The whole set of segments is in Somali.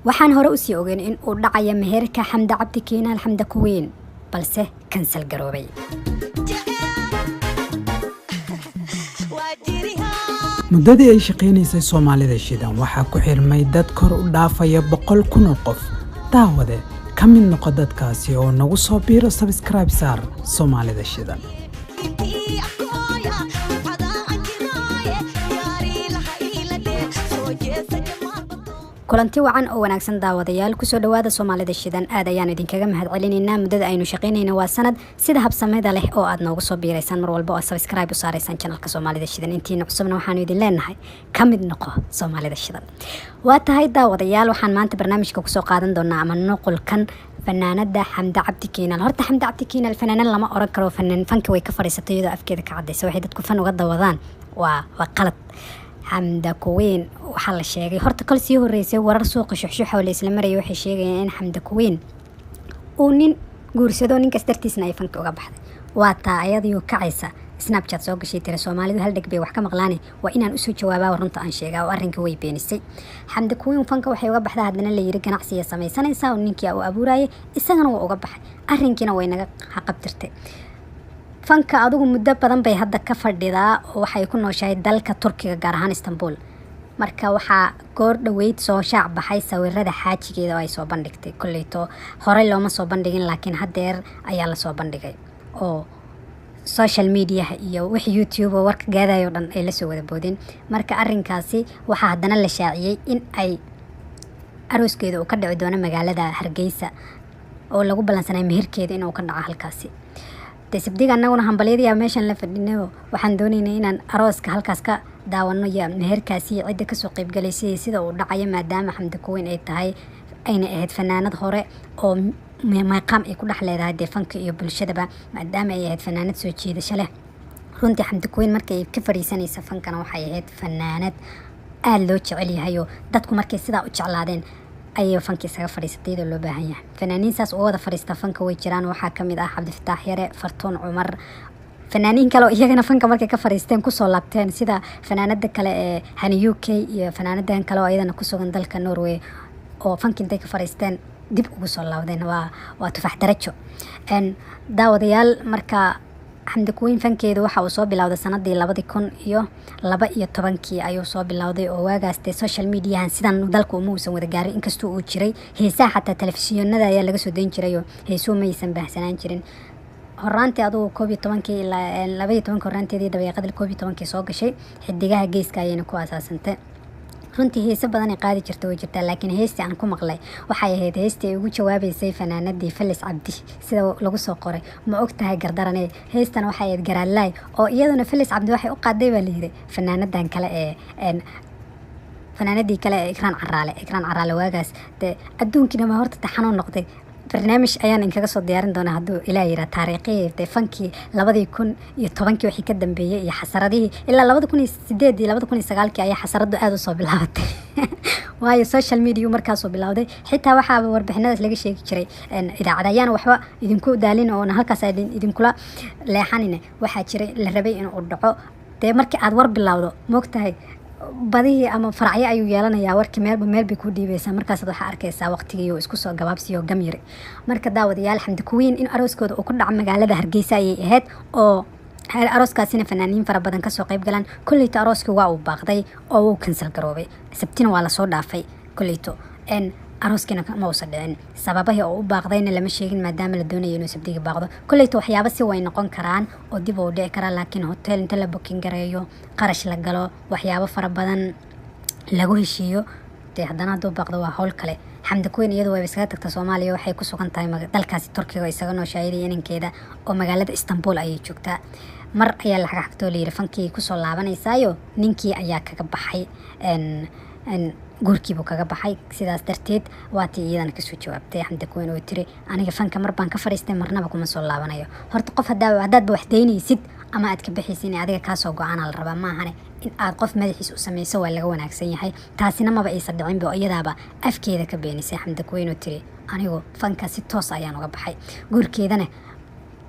Waxaan hore usii ogeyn in uu dhacayo meherka Xamda Cabdi Keenaal, Xamda Kuweyn, balse kansal garoobay. Muddadii ay shaqaynaysay Soomaalida Shidan waxaa ku xirmay dad kor u dhaafaya 100,000 oo qof. Daawade, ka mid noqo dadkaasi oo nagu soo biiro. Subscribe saar Soomaalida Shidan. Kulanti wacan oo wanaagsan daawadayaal, kusoo dhawaada Soomaalida Shidan. Aad ayaan idinkaga mahadcelinaynaa muddada aynu shaqaynayna, waa sanad, sida habsamada leh oo aad noogu soo biiraysaan mar walba oo subscribe u saaraysaan channelka Soomaalida Shidan. Intiina cusubna waxaanu idin leenahay ka mid noqo Soomaalida Shidan. Waa tahay daawadayaal, waxaan maanta barnaamijka kusoo qaadan doonaa ama nuqulkan fanaanada Xamda Cabdi Keenaal. Horta Xamda Cabdi Keenaal fanaanan lama oran karo, fanaan fanka way ka fadhiisatay iyadoo afkeeda ka cadaysa. Waxay dadku fan uga dawadaan waa qalad. Xamda Kuweyn waxaa la sheegay horta kol sii horeysay, warar suuqa shuxshuxa oo la isla marayay waxay sheegayeen in Xamda Kuweyn uu nin guursado, ninkaas dartiisna ay fanka uga baxday. Waa taa ayadii kacaysa Snapchat soo gashay, tira Soomaalidu hal dheg bay wax ka maqlaane, waa inaan usoo jawaabaa, runta aan sheegaa, oo arrinka way beenisay. Xamda Kuweyn fanka waxay uga baxdaa haddana la yiri ganacsiga samaysanaysaa oo ninkii uu abuurayay isagana waa uga baxay, arrinkiina way naga xaqabtirtay. Fanka adigu muddo badan bay hadda ka fadhidaa oo waxay ku nooshahay dalka Turkiga, gaar ahaan Istanbul. Marka waxaa goor dhoweyd soo shaac baxay sawirada xaajigeeda oo ay soo bandhigtay. Kolleyto horey looma soo bandhigin, laakiin haddeer ayaa lasoo bandhigay oo social mediaha iyo wixii YouTube oo warka gaadayo dhan ay lasoo wada boodeen. Marka arrinkaasi waxaa haddana la shaaciyey in ay arooskeeda uu ka dhici doono magaalada Hargeysa oo lagu ballansanay meherkeeda inuu ka dhaco halkaasi. Dee sabdiga annaguna hambalyadii meeshan la fadhinayo, waxaan doonaynay inaan arooska halkaas ka daawano iyo meherkaasi iyo cidda kasoo qaybgalaysay sida uu dhacayo, maadaama Xamda Kuweyn ay tahay, ayna ahayd fanaanad hore oo meeqaam ay ku dhex leedahay dee fanka iyo bulshadaba, maadaama ay ahayd fanaanad soo jiidasho leh. Runtii Xamda Kuweyn markay ka fadhiisanaysa fankana waxay ahayd fanaanad aada loo jecel yahay oo dadku markay sidaa u jeclaadeen ayay fanka isaga fadhiisatay iyadoo loo baahan yahay. Fanaaniin saas uga wada fadhiista fanka way jiraan, waxaa kamid ah Cabdifataax Yare, Fartuun Cumar, fanaaniin kale oo iyagana fanka markay ka fadhiisteen kusoo laabteen, sida fanaanada kale ee Hani UK iyo fanaanadan kale oo iyadana kusugan dalka Norway oo fanka intay ka fadhiisteen dib ugu soo laabdeen, waa Tufax Darajo. Daawadayaal, marka Xamda Kuweyn fankeedu waxa uu soo bilowday sanadii 2012-kii ayuu soo bilowday, oo waagaas dee social mediahan sidan dalka uma uusan wada gaarin, inkastoo uu jiray. Heesaha xataa telefishinada ayaa laga soo dayn jiray oo heesuhu maysan baahsanaan jirin horaantii. Adugu 11-kii ilaa 12-kii horaanteedii, dabeeqadii 11-kii soo gashay Xidigaha Geeska ayayna ku aasaasantay. Runtii heese badan ay qaadi jirta way jirtaa, laakiin heestii aan ku maqlay waxay ahayd heestii ay ugu jawaabeysay fanaanadii Falis Cabdi, sida lagu soo qoray "Ma og tahay gardarane". Heestan waxay ahayd Garaadlaay oo iyaduna Falis Cabdi waxay u qaaday baa layiri fanaanadan kale ee fanaanadii kale ee Ikraan Caraale. Ikraan Caraale waagaas dee adduunkiina ma horta taxanuu noqday. Barnaamij ayaan inkaga soo diyaarin doonaa hadduu Ilaah yiraa, taariikhihii dee fankii 2010-kii wixii ka dambeeyey iyo xasaradihii ilaa 2008-dii, 2009-kii ayaa xasaradu aada usoo bilaabatay, waayo social media markaasoo bilowday. Xitaa waxaaba warbixinadaas laga sheegi jiray idaacada. Ayaana waxba idinku daalin oona halkaas idinkula leexanin. Waxaa jiray la rabay inuu dhaco dee markii aad war bilowdo, moogtahay, badihii ama faracyo ayuu yeelanayaa warkii, meelba meel bay ku dhiibaysaa. Markaasaad waxaa arkaysaa waqtigii uu isku soo gabaabsiyo gam yiri. Marka daawadayaal, Xamdi Kuwiin in arooskooda uu ku dhaco magaalada Hargeysa ayay ahayd, oo arooskaasina fanaaniin fara badan kasoo qayb galaan. Kolleyto arooskii waa uu baaqday oo wuu kansal garoobay, Sabtina waa lasoo dhaafay. Kolleyto arooskiina ma uusan dhicin, sababahii oo u baaqdayna lama sheegin, maadaama la doonayo inuu Sabdiga baaqdo. Kolleyto waxyaabo si way noqon karaan oo dib uu dhici karaa, laakiin hotel inta la booking gareeyo, qarash la galo, waxyaabo fara badan lagu heshiiyo, dee haddana hadduu baaqdo waa hawl kale. Xamdi Kuweyn iyadu wayba iskaga tagta Soomaaliya, waxay ku sugan tahay dalkaasi Turkiga oo isaga nooshaayadii inankeeda oo magaalada Istanbul ayay joogtaa. Mar ayaa la xagxagtoo layiri fankii kusoo laabanaysaayo, ninkii ayaa kaga baxay, guurkiibuu kaga baxay. Sidaas darteed waatii iyadana kasoo jawaabtay Xamdi Kuweyn oo tiri aniga fanka mar baan ka fadhiistay, marnaba kuma soo laabanayo. Horta qof haddaadba wax daynaysid ama aad ka bixaysid, in adiga kaasoo go-aana la rabaa, maahane in aad qof madaxiis u sameyso waa laga wanaagsan yahay. Taasina maba aysan dhicinba oo iyadaaba afkeeda ka beenisay Xamdi Kuweyn oo tiri anigu fanka si toos ayaan uga baxay, guurkeedana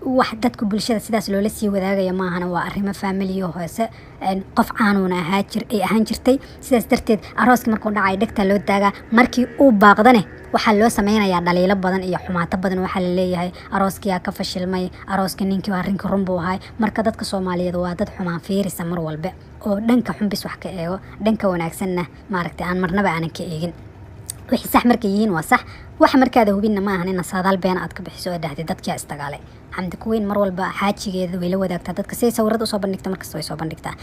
Wax dadka bulshada sidaas loola sii wadaagaya maahana, waa arrimo faamiliyo hoose. Qof caanuuna ahaa jir ay ahaan jirtay. Sidaas darteed arooska markuu dhacay dhegta loo taagaa, markii uu baaqdane waxaa loo sameynayaa dhaliilo badan iyo xumaato badan. Waxaa laleeyahay arooskiyaa ka fashilmay, arooska ninkii arrinka run buu ahay. Marka dadka Soomaaliyeed waa dad xumaan fiirisa mar walba oo dhanka xunbis wax ka eego, dhanka wanaagsanna maaragtay aan marnaba aanan ka eegin. Wixii sax markay yihiin waa sax, waxa markaada hubinna ma ahan ina saadaal been aad ka bixiso oo dhahdid dadkiyaa isdagaalay. Xamdi Kuweyn mar walba xaajigeeda way la wadaagtaa dadka, siday sawirada usoo bandhigta markasta way soo bandhigtaa.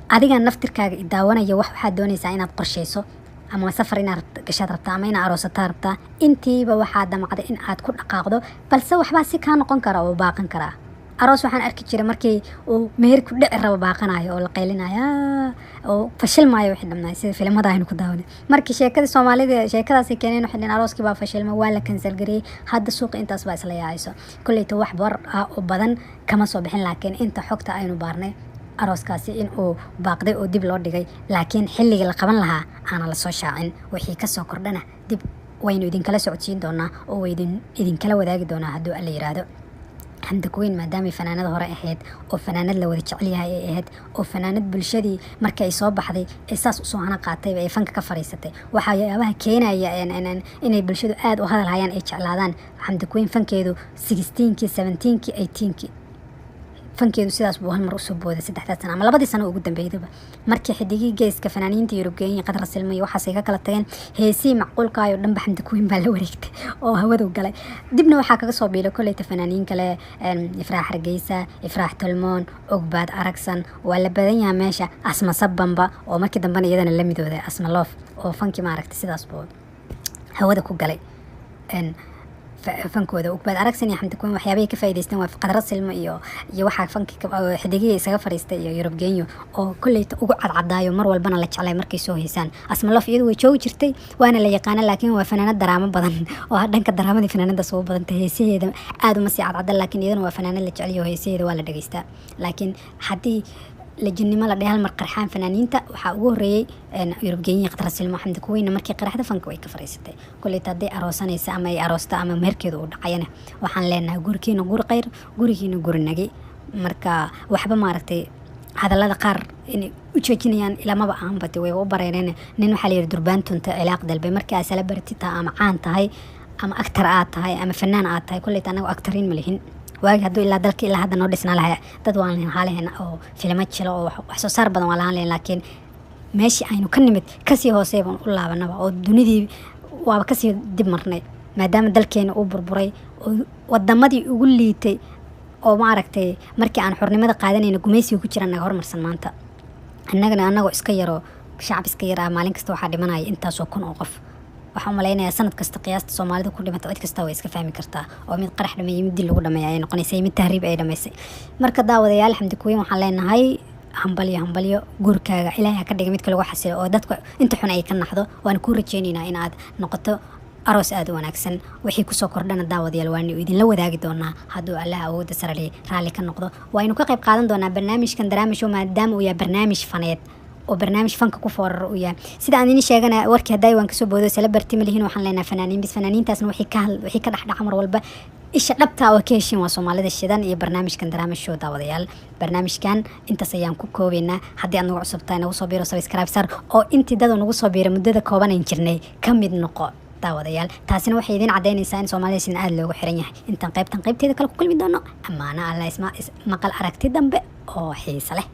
Adiga naftirkaaga idaawanaya wax waxaad doonaysaa inaad qorsheyso ama safar inaad gashaad rabtaa ama inaad aroosataa rabtaa, intiiba waxaa damacda in aad ku dhaqaaqdo, balse waxbaa si kaa noqon kara oo baaqan karaa. Aroos waxaan arki jiray markii uu meherku dhici rabo baaqanayo oo la qaylinayo oo fashilmaayo wixii dhamnaay, sida filimada aynu ku daawanay. Markii sheekada Soomaalida sheekadaasay keeneen, waxay dhaheen arooskii baa fashilmay, waa la cancel gareeyey. Hadda suuqa intaas baa isla yaacayso. Kolleyta wax bar ah oo badan kama soo bixin, laakiin inta xogta aynu baarnay arooskaasi in uu baaqday oo dib loo dhigay, laakiin xilligii la qaban lahaa aana lasoo shaacin. Wixii kasoo kordhana dib waynu idinkala socodsiin doonaa oo waydin idinkala wadaagi doonaa hadduu Alla yiraahdo. Xamdi Kuweyn maadaamay fanaanada hore ahayd oo fanaanad la wada jecel yahay ay ahayd oo fanaanad bulshadii markii ay soo baxday ee saas usoo hana qaatay ay fanka ka fariisatay, waxyaabaha keenaya inay bulshadu aada u hadal hayaan ay jeclaadaan Xamdi Kuweyn fankeedu 16-kii, 17-kii, 18-kii fankeedu sidaas buu hal mar usoo booday saddexdaas sano ama labadii sano ugu dambeydaba, markii xidigii geeska fanaaniinta Yurubgeenya, Qadra Silma iyo waxaasay ka kala tageen, heesihii macquulkaayo dhanba Xamdi Kuweyn baa la wareegtay oo hawadu galay. Dibna waxaa kaga soo biilay kolleyta fanaaniin kale, Ifraax Hargeysa, Ifraax Tolmoon, Ogbaad Aragsan, waa la badan yahaa meesha, Asma Sabanba oo markii dambena iyadana la midooday Asma Loof oo fankii maaragtay sidaas buu hawada ku galay fankooda. Ugbaad Aragsan iyo Xamdi Kuweyn waxyaabahay ka faa'iidaysteen waa Qadra Silmo iyo waxaa fankii xidigihii isaga fariistay iyo Yurub Genyo oo kolleyta ugu cadcadaayo mar walbana la jeclay markay soo heysaan. Asma Loof iyadu way joogi jirtay waana la yaqaana, laakiin waa fanaanad daraamo badan oo dhanka daraamadii fanaanadaas ugu badantay, heesaheeda aad uma sii cadcada, laakiin iyaduna waa fanaanad la jecel yaho, heesaheeda waa la dhegeystaa. Laakiin haddii lajinimo la dhahay hal mar qarxaan fanaaniinta waxaa ugu horeeyey Yurub Geenya, Qadra Silmo. Xamdi Kuweyna markii qaraxda fanka way ka fariisatay. Kolleyta hadday aroosanaysa ama ay aroosta ama meherkeedu uu dhacayana waxaan leenahay gurigiina guri khayr, gurigiina guri nagi. Marka waxba maaragtay hadallada qaar inay u joojinayaan ilamaba ahanba de wayba u bareereen. Nin waxaa la yidhi durbaan tunta cilaaq dalbay. Markii aad celebrity tahay ama caan tahay ama actor aad tahay ama fanaan aad tahay, kolleyta anagu actoriin ma lihin. Waagi hadduu ilaa dalka ilaa hadda noo dhisnaa lahay dad waan lahaan lahayn oo filimo jilo oo wax soo saar badan waan lahaan lahayn, laakiin meeshii aynu ka nimid kasii hoosey baan u laabanaba oo dunidii waaba kasii dib marnay, maadaama dalkeena uu burburay oo wadamadii ugu liitay oo maaragtay markii aan xornimada qaadanayna gumaysiga ku jiraan naga hormarsan. Maanta annagana annagoo iska yaroo shacab iska yar ah maalin kasta waxaa dhimanaya intaasoo kun oo qof. Waxaan umalaynayaa sanad kasta qiyaasta Soomaalida ku dhimata cid kasta way iska fahmi kartaa, oo mid qarax dhameeyey, mid dil lagu dhameeyay ayay noqonaysay, mid tahriib ay dhamaysay. Marka daawadayaal, Xamdi Kuweyn waxaan leenahay hambalyo, hambalyo, guurkaaga Ilaahay ha ka dhiga midka lagu xasilo oo dadku inta xun ay ka naxdo. Waan kuu rajaynaynaa in aad noqoto aroos aada u wanaagsan. Wixii kusoo kordhana daawadayaal waanu idinla wadaagi doonaa hadduu Allaha awoodda sarali raalli ka noqdo. Waaynu ka qayb qaadan doonaa barnaamijkan Daraamishow, maadaama uu yahay barnaamij faneed oo barnaamij fanka ku fooraro uu yahay. Sida aan idin sheegana warkii hadday waan kasoo boodo, celebrity ma lihin, waxaan leenahay fanaaniin bis. Fanaaniintaasna wixii ka dhexdhaca mar walba isha dhabta oo ka heshiin waa Soomaalida Shidan iyo barnaamijkan Daraamish Show. Daawadayaal, barnaamijkan intaas ayaan ku koobaynaa. Haddii aad nagu cusub tahay nagu soo biiro, subscribe sar oo intii dadu nagu soo biiray muddada kooban aan jirnay ka mid noqo. Daawadayaal, taasina waxay idiin cadaynaysaa in Soomaalida Shidan aada loogu xiran yahay. Intaan qaybtan qaybteeda kale ku kulmi doono, ammaano Alla, isma maqal aragti dambe oo xiise leh.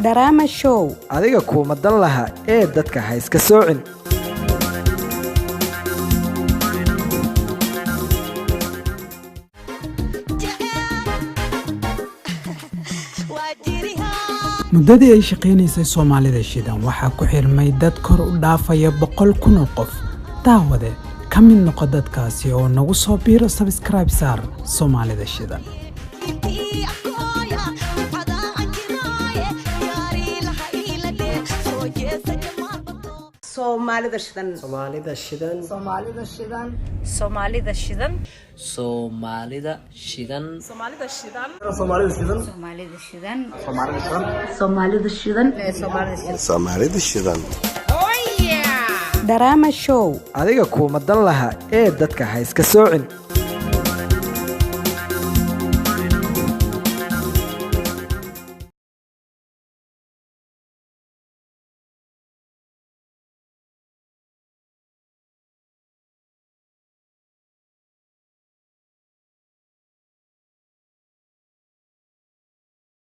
Daraama Show. Adiga kuuma dan laha ee dadka ha iska soocin. Muddadii ay shaqaynaysay Soomaalida Shidan waxaa ku xirmay dad kor u dhaafaya 100,000 oo qof. Daawade, ka mid noqo dadkaasi oo nagu soo biiro, subscribe saar Soomaalida Shidan. Soomaalida Shidan. Soomaalida Shidan. Soomaalida Shidan. Soomaalida Shidan. Soomaalida Shidan. Soomaalida Shidan. Soomaalida Shidan. Soomaalida Shidan. Soomaalida Shidan. Soomaalida Shidan. Soomaalida Shidan. Drama Show. Adiga kuuma dan laha ee dadka ha iska soocin.